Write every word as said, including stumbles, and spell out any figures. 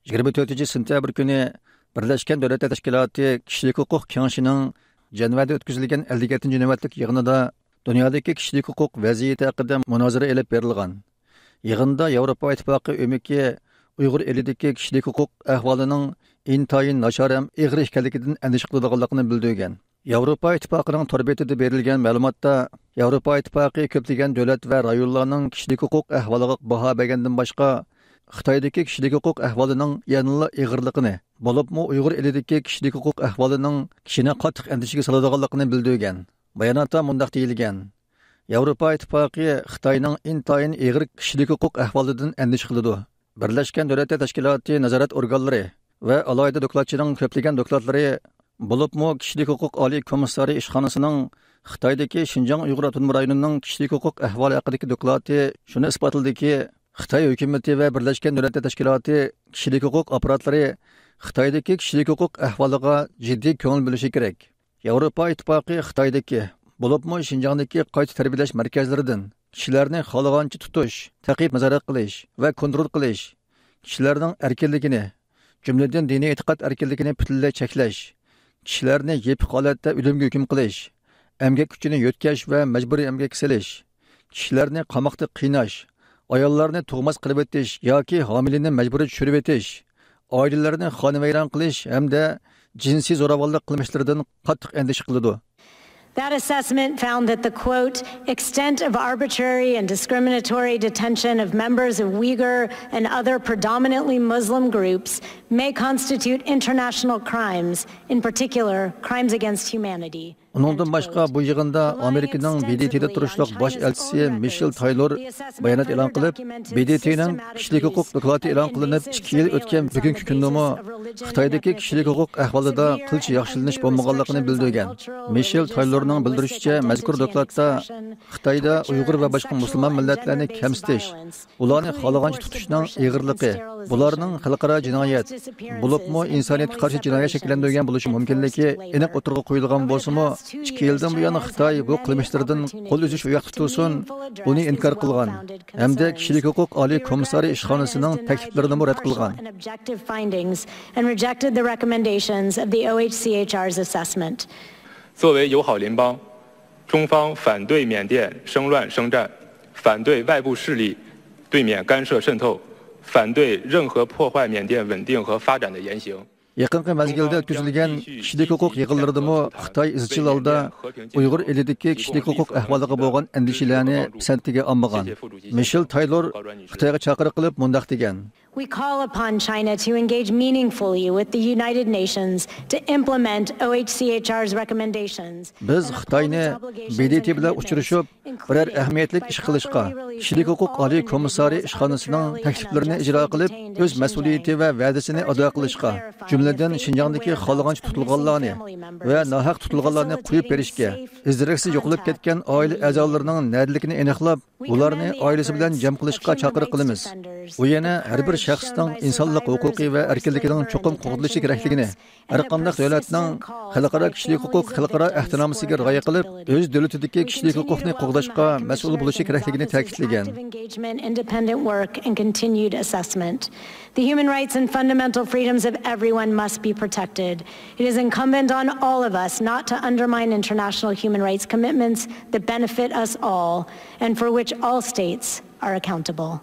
يىگىرمە تۆتىنچى سېنتەبىر كۈنى بىرلەشكەن دۆلەتلەر تەشكىلاتى كىشىلىك ھوقۇق كېڭىشىنىڭ جەنۋەدە ئۆتكۈزۈلگەن ئەللىك يەتتىنچى نۆۋەتلىك يىغىنىدا دۇنيادىكى كىشىلىك ھوقۇق ۋەزىيىتى ھەققىدە مۇنازىرە ئېلىپ بېرىلغان. يىغىندا ياۋروپا ئىتتىپاقى ئۆمىكى ئۇيغۇر ئېلىدىكى كىشىلىك ھوقۇق ئەھۋالىنىڭ ئىنتايىن ناچار ھەم ئېغىر ئىكەنلىكىدىن ئەندىشە قىلىدىغانلىقىنى بىلدۈرگەن. ياۋروپا ئىتتىپاقىنىڭ تور بېتىدە بېرىلگەن مەلۇماتتا، ياۋروپا ئىتتىپاقى كۆپلىگەن دۆلەت ۋە رايونلارنىڭ كىشىلىك ھوقۇق ئەھۋالىغا باھا بەرگەندىن باشقا، خىتايدىكى كىشىلىك ھوقۇق ئەھۋالىنىڭ يەنىلا ئېغىرلىقىنى، بولۇپمۇ ئۇيغۇر ئېلىدىكى كىشىلىك ھوقۇق ئەھۋالىنىڭ كىشىنى قاتتىق ئەندىشىگە سالىدىغانلىقىنى بىلدۈرگەن. باياناتتا مۇنداق دېيىلگەن: ياۋروپا ئىتتىپاقى خىتاينىڭ ئىنتايىن ئېغىر كىشىلىك ھوقۇق ئەھۋالىدىن ئەندىشە قىلىدۇ. بىرلەشكەن دۆلەتلەر تەشكىلاتى نازارەت ئورگانلىرى ۋە ئالاھىدە دوكلاتچىنىڭ كۆپلىگەن دوكلاتلىرى، بولۇپمۇ كىشىلىك ھوقۇق ئالىي كومىسسارى ئىشخانىسىنىڭ خىتايدىكى شىنجاڭ ئۇيغۇر ئاپتونوم رايونىنىڭ كىشىلىك ھوقۇق ئەھۋالى ھەققىدىكى دوكلاتى شۇنى ئىسپاتلىدىكى، خىتاي ھۆكۈمىتى ۋە بىرلەشكەن دۆلەتلەر تەشكىلاتى كىشىلىك ھوقۇق ئاپپاراتلىرى خىتايدىكى كىشىلىك ھوقۇق ئەھۋالىغا جىددىي كۆڭۈل بۆلۈشى كېرەك. ياۋروپا ئىتتىپاقى خىتايدىكى، بولۇپمۇ شىنجاڭدىكى قايتا تەربىيەلەش مەركەزلىرىدىن كىشىلەرنى خالىغانچە تۇتۇش، تەقىب نازارەت قىلىش ۋە كونترول قىلىش، كىشىلەرنىڭ ئەركىنلىكىنى، جۈملىدىن دىنىي ئېتىقاد ئەركىنلىكىنى پۈتۈنلەي چەكلەش، كىشىلەرنى يېپىق ھالەتتە ئۆلۈمگە ھۆكۈم قىلىش، ئەمگەك كۈچىنى يۆتكەش ۋە مەجبۇرىي ئەمگەككە سېلىش، كىشىلەرنى قاماقتا قىيناش، ئاياللارنى تۇغماس قىلىۋېتىش ياكى ھامىلىنى مەجبۇرىي چۈشۈرۈۋېتىش، ئائىلىلەرنى خانىۋەيران قىلىش ھەمدە جىنسىي زوراۋانلىق قىلمىشلىرىدىن قاتتىق ئەندىشە قىلىدۇ. That assessment found that the, quote, extent of arbitrary and discriminatory detention of members of Uyghur and other predominantly Muslim groups may constitute international crimes, in particular, crimes against humanity. ئۇنىڭدىن باشقا، بۇ يىغىندا ئامېرىكىنىڭ ب د ت دە تۇرۇشلۇق باش ئەلچىسى مىشېل تايلور بايانات ئېلان قىلىپ، ب د ت نىڭ كىشىلىك ھوقۇق دوكلاتى ئېلان قىلىنىپ ئىككى يىل ئۆتكەن بۈگۈنكى كۈندىمۇ خىتايدىكى كىشىلىك ھوقۇق ئەھۋالىدا قىلچە ياخشىلىنىش بولمىغانلىقىنى بىلدۈرگەن. مىشېل تايلورنىڭ بىلدۈرۈشىچە، مەزكۇر دوكلاتتا خىتايدا ئۇيغۇر ۋە باشقا مۇسۇلمان مىللەتلەرنى كەمسىتىش، ئۇلارنى خالىغانچە تۇتۇشنىڭ ئېغىرلىقى، بۇلارنىڭ خەلقئارا جىنايەت، بولۇپمۇ ئىنسانىيەتكە قارشى جىنايەت شەكىللەندۈرگەن بولۇشى مۇمكىنلىكى ئېنىق ئوتتۇرىغا قويۇلغان بولسىمۇ، ئىككى يىلدىن بۇيان خىتاي بۇ قىلمىشلىرىدىن قول ئۈزۈش ئۇياقتا تۇرسۇن، بۇنى ئىنكار قىلغان ھەمدە كىشىلىك ھوقۇق ئالىي كومىسسارى ئىشخانىسىنىڭ تەكلىپلىرىنىمۇ رەت قىلغان. Objective findings and rejected the recommendations of the O H C H R's assessment. 作为友好邻邦，中方反对缅甸生乱生战，反对外部势力对缅干涉渗透，反对任何破坏缅甸稳定和发展的言行。 يېقىنقى مەزگىلدە ئۆتكۈزۈلگەن كىشىلىك ھوقۇق يىغىنلىرىدىمۇ خىتاي ئىزچىل ھالدا ئۇيغۇر ئېلىدىكى كىشىلىك ھوقۇق ئەھۋالىغا بولغان ئەندىشىلەرنى پىسەنتىگە ئالمىغان. مىشېل تايلور خىتايغا چاقىرىق قىلىپ مۇنداق دېگەن. We call upon China to engage meaningfully with the United Nations to implement O H C H R's recommendations. بىز خىتاينى ب د ت بىلەن ئۇچرىشىپ، بىرەر ئەھمىيەتلىك ئىش قىلىشقا، كىشىلىك ھوقۇق ئالىي كومىسسارى ئىشخانىسىنىڭ تەكلىپلىرىنى ئىجرا قىلىپ، ئۆز مەسئۇلىيىتى ۋە ۋەدىسىنى ئادا قىلىشقا، جۈملىدىن شىنجاڭدىكى خالىغانچە تۇتۇلغانلارنى ۋە ناھەق تۇتۇلغانلارنى قويۇپ بېرىشكە، ئىز دېرەكسىز يوقىلىپ كەتكەن ئائىلە ئەزالىرىنىڭ نەدىلىكىنى ئېنىقلاپ، ئۇلارنى ئائىلىسى بىلەن جەم قىلىشقا چاقىرىق قىلىمىز. ئۇ يەنە ھەر بىر شەخسنىڭ ئىنسانلىق ھوقۇقى ۋە ئەركىنلىكىنىڭ چوقۇم قوغدىلىشى كېرەكلىكىنى، ھەر قانداق دۆلەتنىڭ خەلقئارا كىشىلىك ھوقۇق خەلقئارا ئەھدىنامىسىگە رىئايە قىلىپ، ئۆز دۆلىتىدىكى كىشىلىك ھوقۇقنى قوغداشقا مەسئۇل بولۇشى كېرەكلىكىنى تەكىتلىگەن. Active engagement, independent work, and continued assessment. The human rights and fundamental freedoms of everyone must be protected. It is incumbent on all of us not to undermine international human rights commitments that benefit us all and for which all states are accountable.